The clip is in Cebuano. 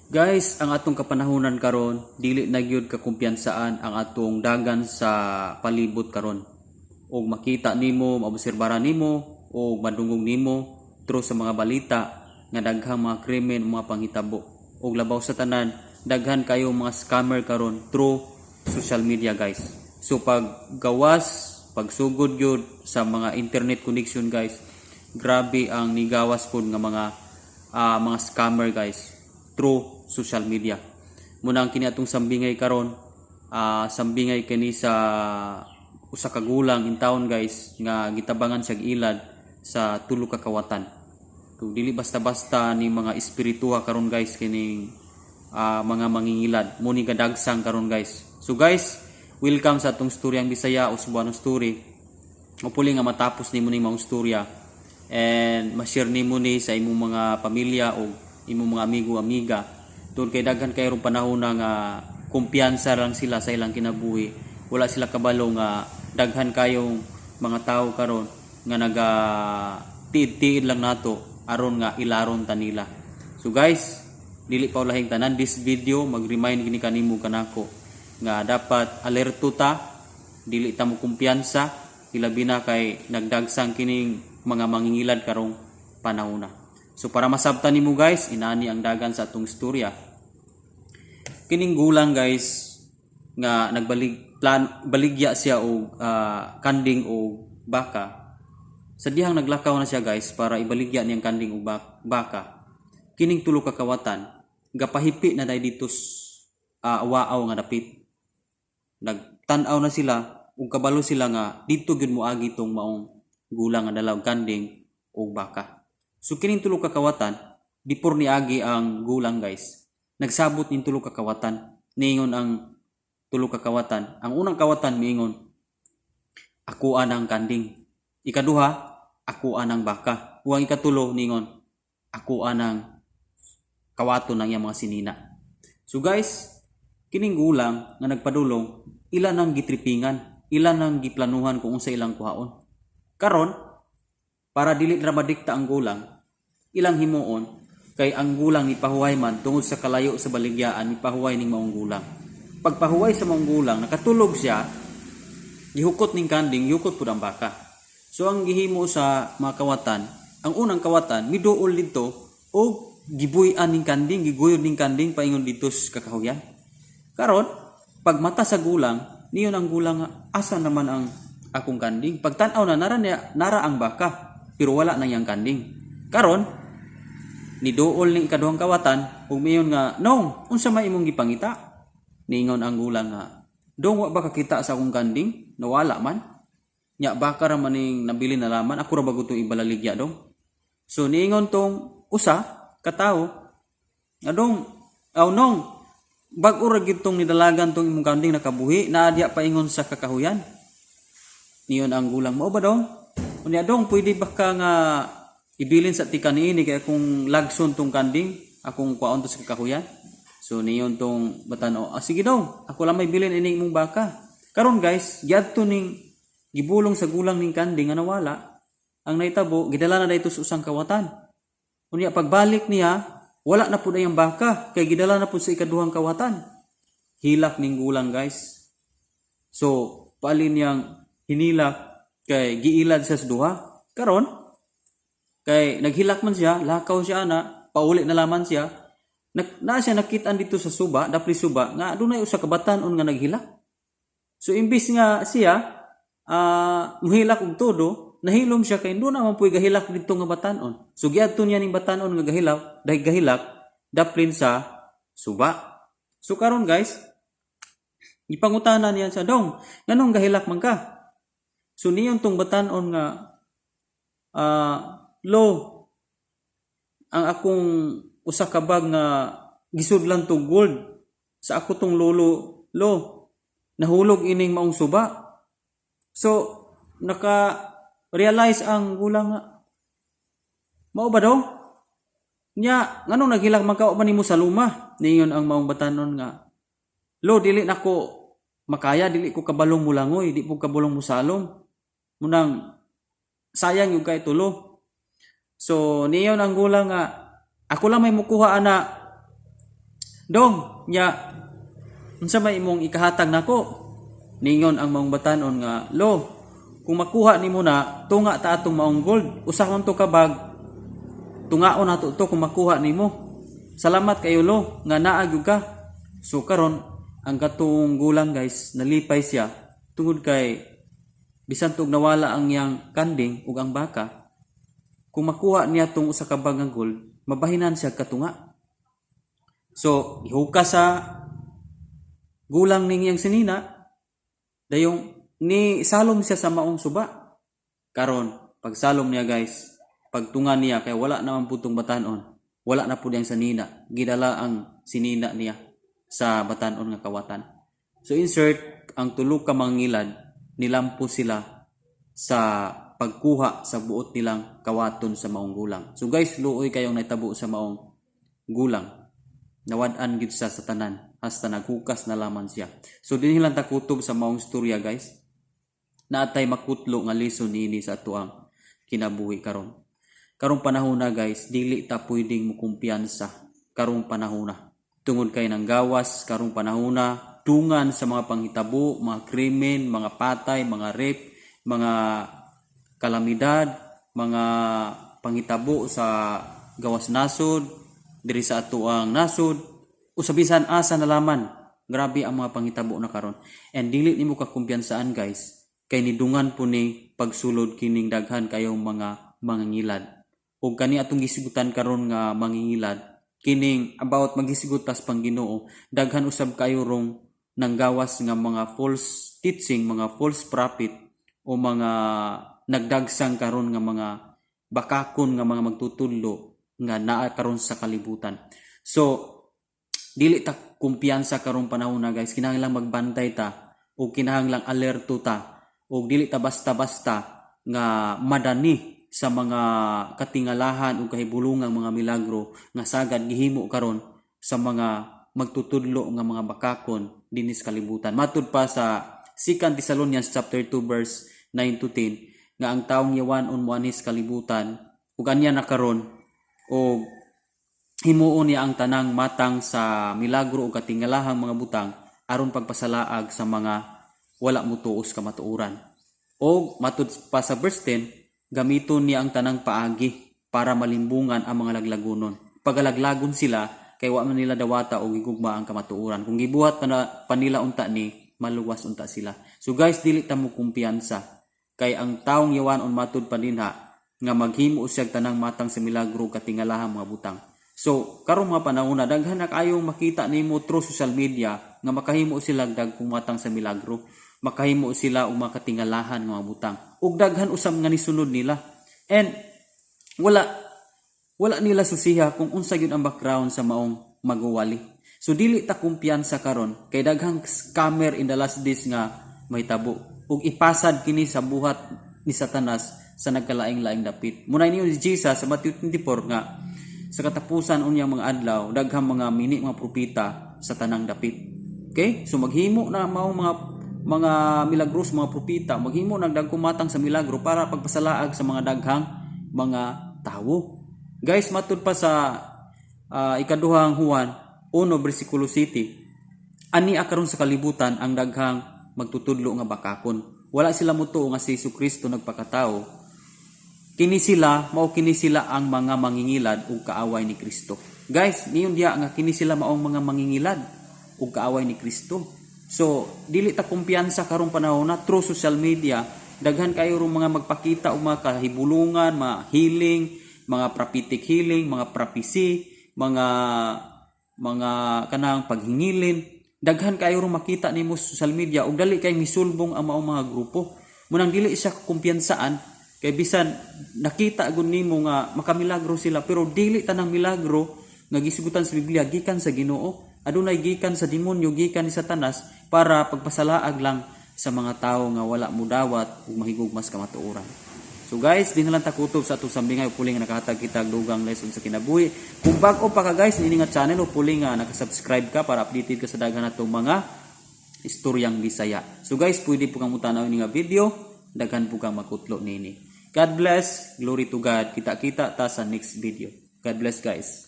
Guys, ang atong kapanahunan karon, dili na gyud kakumpiyansaan ang atong dagan sa palibot karon. Og makita nimo, maobserbara nimo o madungog nimo through sa mga balita nga daghang mga krimen o mga panghitabo. Og labaw sa tanan, daghan kayo mga scammer karon through social media, guys. So pag gawas, pagsugod gyud sa mga internet connection, guys, grabe ang nigawas pod nga mga scammer, guys, through social media. Muna ang kini atong sambingay karon, sambingay kini sa usa ka gulang in town, guys, nga gitabangan siya ilad sa tulo ka kawatan. Kung dili basta-basta ni mga espirituha karon, guys, kining mga mangingilad mo ni gadagsang karon, guys. So guys, welcome sa atong storyang Bisaya o Cebuano story. Hopefully nga matapos nimo ning mga storya and ma-share nimo ni sa imong mga pamilya o imong mga amigo, amiga, tungod kay daghan kay rong panahon na nga kumpiyansa lang sila sa ilang kinabuhi, wala sila kabalo nga daghan kayong mga tao karon nga naga tiid-tiid lang nato aron nga ilaron ta nila. So guys, dili pa ulahing tanan, this video mag-remind gini kanimo kanako nga dapat alerto ta, dili ta mo kumpiyansa, hilabi na kay nagdagsang kining mga mangingilad karong panahon na. So para masabtan nimo, guys, inani ang dagan sa atong istorya. Kining gulang, guys, nga nagbalig plan baligya siya og kanding o baka. Sa dihang naglakaw na siya, guys, para ibaligya niyang kanding og baka, kining tulo ka kawatan gapahipi na dai dito awaaw nga dapit. Nagtan-aw na sila ug kabalo sila nga dito gyud moagi tong maong gulang nga dala og kanding ug baka. So kining tulo ka kawatan, before niagi ang gulang, guys, nagsabot ning tulo ka kawatan. Niingon ang tulo ka kawatan. Ang unang kawatan miingon, "Ako ang kanding." Ikaduha, "Ako ang baka." Ug ang ikatulo niingon, "Ako ang kawaton ng iyang mga sinina." So guys, kining gulang nga nagpadulong, ila nang gitripingan, ila nang giplanuhan kung unsa ilang kuhaon. Karon, para dili ra madikta ang gulang, ilang himuon kay ang gulang ni pahuway man tungod sa kalayo sa baligyaan, ni pahuway ning maong gulang. Pagpahuway sa maong gulang, nakatulog siya, gihukot ning kanding, gihukot pud ang baka. So ang gihimo sa mga kawatan, ang unang kawatan miduol didto og gibuy-an ning kanding, giguyod ning kanding paingon didto sa kakahuyan. Karon, pagmata sa gulang, niingon ang gulang nga, "Asa naman ang akong kanding?" Pagtan-aw na nara niya, nara ang baka, pero wala na iyang kanding. Karon, niduol ning ikaduhang kawatan ug miingon nga, "Nong, unsa may imong gipangita?" Niingon ang gulang nga, "Dong, wa ba kakita sa akong kanding? Nawala man. Nya baka ra maning nabili na laman, ako ra ba gutong ibalaligya, dong?" So niingon tong usa katawo nga, "Dong, aw nong, bag-o ra gyud tong nidalagan tong imong kanding, nakabuhi, naa diya paingon sa kakahuyan." Niingon ang gulang, "Mao ba, dong? Unya dong, pwede ba ka nga ibilin sa tika niini kay akong lagson tong kanding, akong kuwaon to sa kakahuyan?" So niingon tong batan-o, "Ah, sige dong, ako lang may bilin ini imong baka." Karon guys, giadto ning gibulong sa gulang ning kanding nga nawala. Ang nahitabo, gidala na dayto sa usang kawatan. Unya pagbalik niya, wala na pud ang baka kay gidala na pud sa ikaduhang kawatan. Hilak ning gulang, guys. So palin niyang hinilak kay giilad sa duha. Karon kay naghilak man siya, lakaw siya ana, pauli na laman siya. Na siya nakitaan dito sa suba, dapli suba, nga adunay usa ka batan-on nga naghilak. So imbis nga siya muhilak og todo, nahilom siya kay duna man puy gahilak didto nga batan-on. So giadto niya ning batan-on nga gahilak, dahil gahilak daplin sa suba. So karon guys, gipangutana niya sa, "Dong, nganong gahilak man ka?" So niingon tong batan-on nga, "Lo, ang akong usa ka bag nga gisudlan to gold sa ako tong lolo, lo, nahulog ining maong suba." So naka realize ang gulang nga, "Mao ba daw? Nya nganong naghilak man ka, wa man nimo sa luma?" Niingon ang maong batanon nga, "Lo, dili nako makaya, dili ko kabalong mulangoy, di po kabalong musalom. Munang sayang yung kay tulo." So niingon ang gulang nga, "Ako lang may mukuha ana." Dong, nya unsa may imong ikahatag nako?" Ningon ang maong batanon nga, "Lo, kung makuha nimo na, tunga ta atong maong gold. Usa man to ka bag. Tungaon nato to kung makuha nimo. Salamat kayo, lo, nga naa gyud ka." So karon ang katong gulang, guys, nalipay siya tungod kay bisan tug nawala ang iyang kanding ug ang baka, kung makuha niya tong usa ka bag nga gold, mabahinan siya katunga. So gihukas sa gulang ning iyang sinina, dayong ni salom siya sa maong suba. Karon pagsalom niya, guys, pagtunga niya kay wala naman putong batanon, wala na pud ang sanina. Gidala ang sinina niya sa batanon nga kawatan. So insert, ang tulo ka mangilad, nilampo sila sa pagkuha sa buot nilang kawaton sa maong gulang. So guys, luoy kayong naitabo sa maong gulang. Nawad-an gid siya sa tanan hasta naghukas na laman siya. So dinhi lang takutob sa maong storya, guys. Naatay makutlo nga lesson niini sa atoang kinabuhi karon. Karong panahon na, guys, dili ta pwedeng mukumpiyansa karong panahon na. Tungod kay nang gawas karong panahon na, dungan sa mga panghitabo, mga krimen, mga patay, mga rape, mga kalamidad, mga panghitabo sa gawas nasod, diri sa atoang nasod, o sa bisan asa nalaman. Grabe ang mga panghitabo na karon. And dili nimo kakumpiyansaan, guys, kay nidungan po ni pagsulod kining daghan kayong mga mangingilad. Ug kani atong gisigutan karon nga mangingilad, kining about magisigutas pang Ginoo, daghan usab kayo rong nanggawas nga mga false teaching, mga false prophet o mga nagdagsang karon nga mga bakakon nga mga magtutudlo nga naa karon sa kalibutan. So dili ta kumpiyansa karong panahon na, guys. Kinahanglan magbantay ta o kinahanglan alerto ta o dili ta basta-basta nga madani sa mga katingalahan o kahibulungang mga milagro nga sagad gihimo karon sa mga magtutudlo nga mga bakakon dinis kalibutan. Matud pa sa 2 Thessalonians chapter 2 verse 9 to 10 nga ang taong yawan-on moanhis kalibutan ug anya na karon og himuon niya ang tanang matang sa milagro o katingalahang mga butang aron pagpasalaag sa mga wala mutuos kamatuoran. O matud pa sa verse 10, gamiton niya ang tanang paagi para malimbungan ang mga laglagonon. Pagalaglagon sila kay wa man nila dawata o gigugma ang kamatuoran. Kung gibuhat pa, na, pa nila unta ni, maluwas unta sila. So guys, dili ta mo kumpiyansa kay ang taong yawan-on, matud pa dinha nga maghimo siya tanang matang sa milagro, katingalahang mga butang. So, karong mga panahon na, daghan na kayong makita nimo through social media nga makahimo sila dagkong matang sa milagro, makahimo sila og mga katingalahan nga mga butang. Ug daghan usab nga nisunod nila. And wala wala nila susiha kung unsa gyud ang background sa maong maguwali. So dili ta kumpiyansa karon kay daghang scammer in the last days nga mahitabo ug ipasad kini sa buhat ni Satanas sa nagkalaing-laing dapit. Muna niyo si Jesus sa Matthew 24 nga sa katapusan unyang mga adlaw, daghang mga mini mga propeta sa tanang dapit. Okay? So maghimo na maong mga milagros, mga propeta, maghimo na dagkong matang sa milagro para pagpasalaag sa mga daghang mga tawo. Guys, matud pa sa Ikaduhang Juan 1 bersikulo 7, ani karon sa kalibutan ang daghang magtutudlo nga bakakon. Wala sila mutuo nga si Jesu nagpakatao. Kini sila, mao kini sila ang mga mangingilad ug kaaway ni Kristo. Guys, niyon diya nga kini sila maong mga mangingilad ug kaaway ni Kristo. So, dili ta kumpiyansa karong panahon na through social media, daghan kayo rong mga magpakita og mga kahibulungan, mga healing, mga prophetic healing, mga prophecy, mga kanang paghingilin. Daghan kayo rong makita nimo sa social media ug dali kay misulbong ang maong mga grupo. Munang dili siya kumpiyansaan kay bisan nakita gud nimo nga makamilagro sila, pero dili tanang milagro nga gisigutan sa Biblia gikan sa Ginoo. Adunay gikan sa demonyo, gikan ni Satanas para pagpasalaag lang sa mga tawo nga wala mudawat ug mahigugmas kamatuoran. So guys, di na lang takutob sa atong sambingay, puli nga nakahatag kita og dugang lesson sa kinabuhi. Kung bag-o pa ka, guys, niini nga channel o puli nga nakasubscribe ka para updated ka sa daghan natong mga istoryang Bisaya. So guys, pwede po kang mutanaw ini nga video, daghan po kang makutlo niini. God bless, glory to God. Kita-kita ta sa next video. God bless, guys.